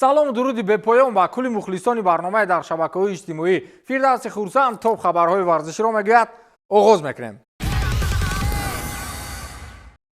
Салому дуруди бепоён ба кулли мухлисони барномаи дар шабакаҳои иҷтимоӣ. Фирдавси Хурсанд топ хабарҳои варзиширо мегӯяд. Оғоз мекунем.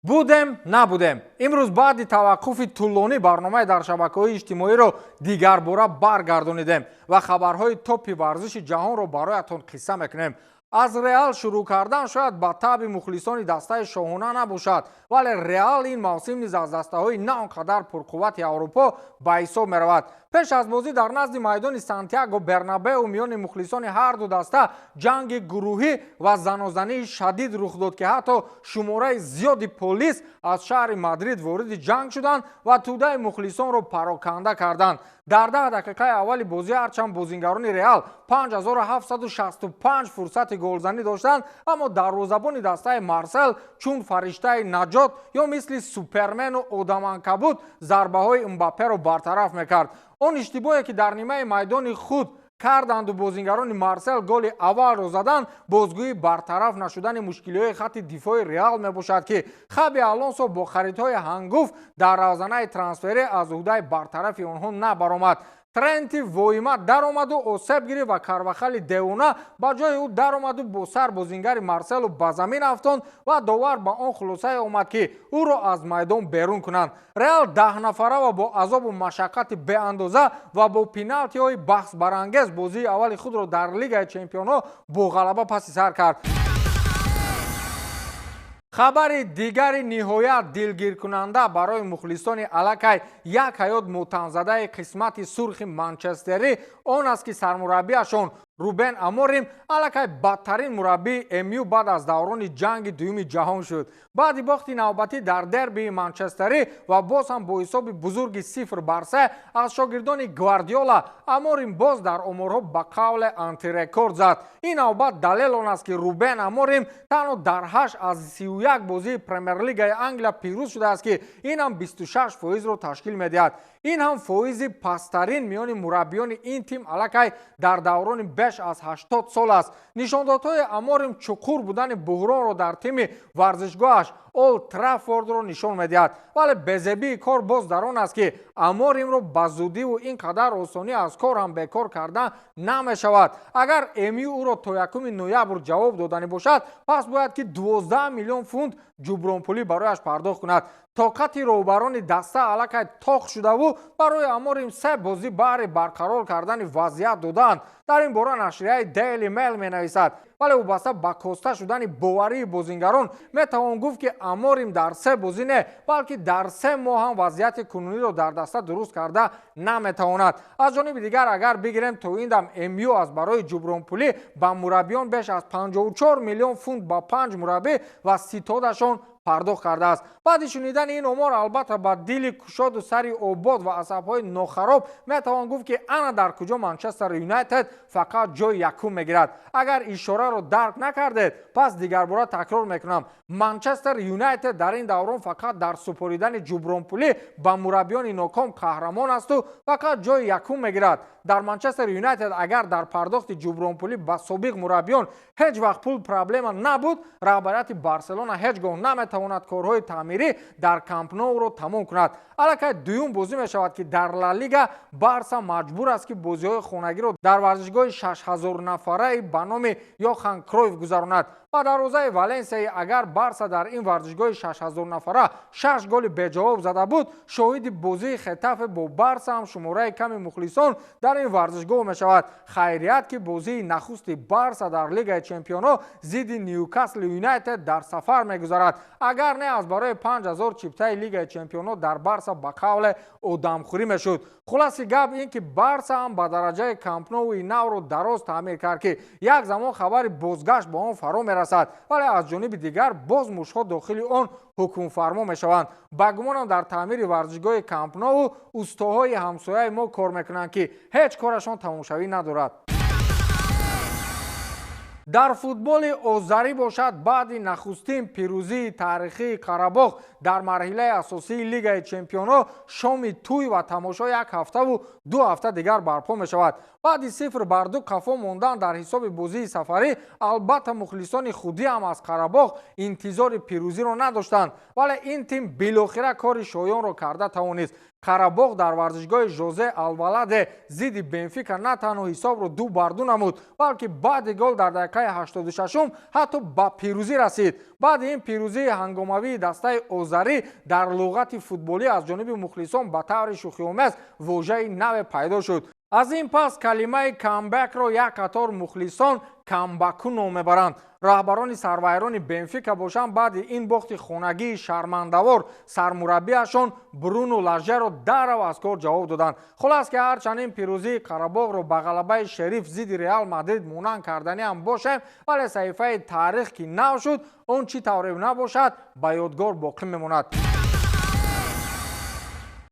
Будем, набудем. Имрӯз баъди таваққуфи тӯлонӣ барномаи дар шабакаҳои иҷтимоиро дигарбора баргардонидем ва хабарҳои топи варзиши ҷаҳонро бароятон қисса мекунем. Аз Реал шурӯъ кардан шояд ба таъби мухлисони дастаи шоҳона набошад, вале Реал ин мавсим низ аз дастаҳои на он қадар пурқуввати Аврупо ба ҳисоб меравад. Пеш аз бозӣ дар назди майдони Сантяго Бернабеу миёни мухлисони ҳарду даста ҷанги гурӯҳӣ ва занозании шадид рух дод, ки ҳатто шумораи зиёди полис аз шаҳри Мадрид вориди ҷанг шуданд ва тӯдаи мухлисонро пароканда карданд. Дар 10 дақиқаи аввали бозӣ ҳарчанд бозингарони Реал 5765 фурсати голзанӣ доштанд, аммо дарвозабони дастаи Марсел чун фариштаи наҷот ё мисли Супермену Одаманкабут зарбаҳои Мбапперо бартараф мекард. Он иштибоҳе, ки дар нимаи майдони худ карданду бозингарони Марсел голи аввалро заданд, бозгӯии бартараф нашудани мушкилиҳои хатти дифои Реал мебошад, ки Хаби Алонсо бо харидҳои ҳангуфт дар равзанаи трансферӣ аз уҳдаи бартарафи онҳо набаромад. Тренти воима даромаду осеб гирифт ва Карвахали девона ба ҷои ӯ даромаду бо сар бозингари Марселу ба замин афтонд ва довар ба он хулосае омад, ки ӯро аз майдон берун кунанд. Реал 10 нафара ва бо азобу машаққати беандоза ва бо пеналтиҳои баҳсбарангез бозии аввали худро дар Лигаи чемпионҳо бо ғалаба паси сар кард. Хабари дигари ниҳоят дилгиркунанда барои мухлисони аллакай як ҳаёт мотамзадаи қисмати сурхи манчестерӣ он аст, ки сармураббиашон Рубен Аморим аллакай бадтарин мураббии МЮ баъд аз даврони Ҷанги Дуюми Ҷаҳон шуд. Баъди бохти навбатӣ дар дербии манчестерӣ ва боз ҳам бо ҳисоби бузурги 0-3 аз шогирдони Гвардиола, Аморим боз дар оморҳо ба қавле антирекорд зад. Ин навбат далел он аст, ки Рубен Аморим танҳо дар 8 аз 31 бозии Премерлигаи Англия пирӯз шудааст, ки ин ҳам 26 фоизро ташкил медиҳад. Ин ҳам фоизи пасттарин миёни мураббиёни ин тим аллакай дар даврони беш аз 80 сол аст. Нишондодҳои Аморим чуқур будани буҳронро дар тими варзишгоҳаш Олд Траффордро нишон медиҳад, вале безебии кор боз дар он аст, ки Аморимро ба зудиву ин қадар осонӣ аз кор ҳам бекор кардан намешавад. Агар МЮ ӯро то 1 ноябр ҷавоб доданӣ бошад, пас бояд ки 12 миллион фунт ҷубронпулӣ барояш пардохт кунад. Тоқати роҳбарони даста аллакай тоқ шудаву барои Аморим се бозӣ баҳри барқарор кардани вазъият додаанд. Дар ин бора нашрияи Daily Mail менависад. Вале вобаста ба коста шудани боварии бозингарон метавон гуфт, ки Аморим дар се бозӣ не, балки дар 3 моҳ ҳам вазъияти кунуниро дар даста дуруст карда наметавонад. Аз ҷониби дигар, агар бигирем, то ин дам МЮ аз барои ҷубронпулӣ ба мураббиён беш аз 54 миллион фунт ба панҷ мураббӣ ва ситодашон пардохт кардааст. Баъди шунидани ин омор, албатта, ба дили кушоду сари обод ва асабҳои нохароб метавон гуфт, ки ана дар куҷо Манчестер Юнайтед фақат ҷои якум мегирад. Агар ишораро дарк накардед, пас дигарбора такрор мекунам: Манчестер Юнайтед дар ин даврон фақат дар супоридани ҷубронпулӣ ба мураббиёни ноком қаҳрамон асту фақат ҷои якум мегирад. Дар Манчестер Юнайтед агар дар пардохти ҷубронпулӣ ба собиқ мураббиён ҳеҷ вақт пул проблема набуд, раҳбарияти Барселона ҳеҷ гоҳ наметавонад корҳои таъмирӣ дар Кампноуро тамом кунад. Аллакай дуюм бозӣ мешавад, ки дар Ла Лига Барса маҷбур аст, ки бозиҳои хонагиро дар варзишгоҳи 6000 нафараи ба номи Йохан Кройф гузаронад. Ба дарвозаи Валенсияи агар Барса дар ин варзишгоҳи 6000 нафара шаш голи беҷавоб зада буд, шоҳиди бозии Хетафе бо Барса ҳам шумораи ками мухлисон дар ин варзишгоҳ мешавад. Хайрият, ки бозии нахусти Барса дар Лигаи чемпионҳо зидди Ньюкасл Юнайтед дар сафар мегузарад. Агар не, аз барои 5000 чиптаи Лигаи чемпионҳо дар Барса ба қавле одамхӯрӣ мешуд. Хулоси гап ин, ки Барса ҳам ба дараҷаи Кампноуи навро дароз таъмир кард, ки як замон хабари бозгашт ба он фаро мерасад, вале аз ҷониби дигар боз мушҳо дохили он ҳукмфармо мешаванд. Ба гумонам, дар таъмири варзишгоҳи Кампноу устоҳои ҳамсояи мо кор мекунанд, ки ҳеҷ корашон тамомшавӣ надорад. Дар футболи озарӣ бошад, баъди нахустин пирӯзии таърихии Қарабоғ дар марҳилаи асосии Лигаи чемпионҳо шоми тӯй ва тамошо як ҳафтаву 2 ҳафта дигар барпо мешавад. Баъди 0-2 қафо мондан дар ҳисоби бозии сафарӣ, албатта, мухлисони худӣ ҳам аз Қарабоғ интизори пирӯзиро надоштанд, вале ин тим билохира кори шоёнро карда тавонист. Қарабоғ дар варзишгоҳи Жозе Алваладе зидди Бенфика на танҳо ҳисобро 2-2 намуд, балки баъди гол дар дақиқаи 86-ум ҳатто ба пирӯзӣ расид. Баъди ин пирӯзии ҳангомавии дастаи озарӣ дар луғати футболӣ аз ҷониби мухлисон ба таври шӯхиомез вожаи наве пайдо шуд. Аз ин пас калимаи камбэкро як қатор мухлисон камбаку ном мебаранд. Раҳбарони сарвайрони Бенфика бошанд, баъди ин бохти хонагии шармандавор сармураббиашон Бруно Лажеро дарав аз кор ҷавоб доданд. Хулас, ки ҳарчанд ин пирӯзии Қарабоғро ба ғалабаи Шериф зидди Реал Мадрид монанд карданӣ ҳам бошем, вале саҳифаи таърих ки нав шуд, он чӣ тавре набошад, ба ёдгор боқӣ мемонад.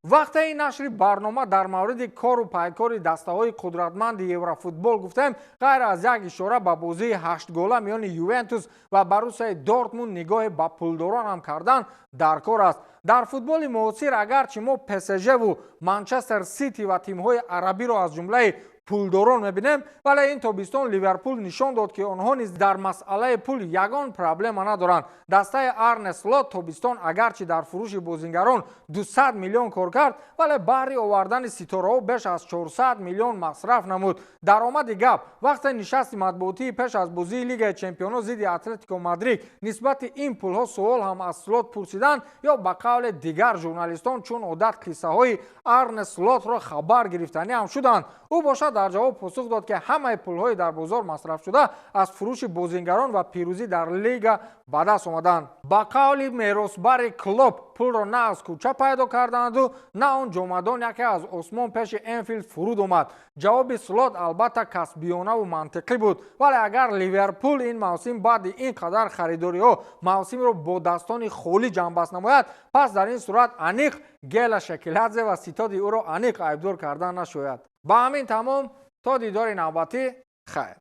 Вақте ин нашри барнома дар мавриди кору пайкори дастаҳои қудратманди еврофутбол гуфтем, ғайр аз як ишора ба бозии ҳаштгола миёни Ювентус ва Боруссияи Дортмунд, нигоҳе ба пулдорон ҳам кардан дар кор аст. Дар футболи муосир агарчи мо ПСЖву Манчестер Сити ва тимҳои арабиро аз ҷумлаи пулдорон мебинем, вале ин тобистон Ливерпул нишон дод, ки онҳо низ дар масъалаи пул ягон проблема надоранд. Дастаи Арне Слот тобистон агарчи дар фурӯши бозингарон 200 миллион кор кард, вале баҳри овардани ситораҳо беш аз 400 миллион масраф намуд. Даромади гап, вақте нишасти матбуотии пеш аз бозии Лигаи чемпионо зидди Атлетико Мадрид нисбати ин пулҳо суол ҳам аз Слот пурсиданд ё ба қавле дигар журналистон чун одат қиссаҳои Арне Слотро хабар гирифтанӣ ҳам шуданд, ӯ бошад дар ҷавоб посух дод, ки ҳамаи пулҳои дар бозор масрафшуда аз фурӯши бозингарон ва пирӯзӣ дар лига ба даст омаданд. Ба қавли меросбари Клоп, пулро на аз кӯча пайдо карданду, на он ҷомадон яке аз осмон пеши Энфилд фуруд омад. Ҷавоби Слот албатта касбионаву мантиқӣ буд, вале агар Ливерпул ин мавсим баъди ин қадар харидориҳо мавсимро бо дастони холӣ ҷамъбаст намояд, пас дар ин сурат аниқ Гела Шекиладзе ва ситоди ӯро аниқ айбдор кардан нашояд. Ба ҳамин тамом, то дидори навбатӣ, хайр.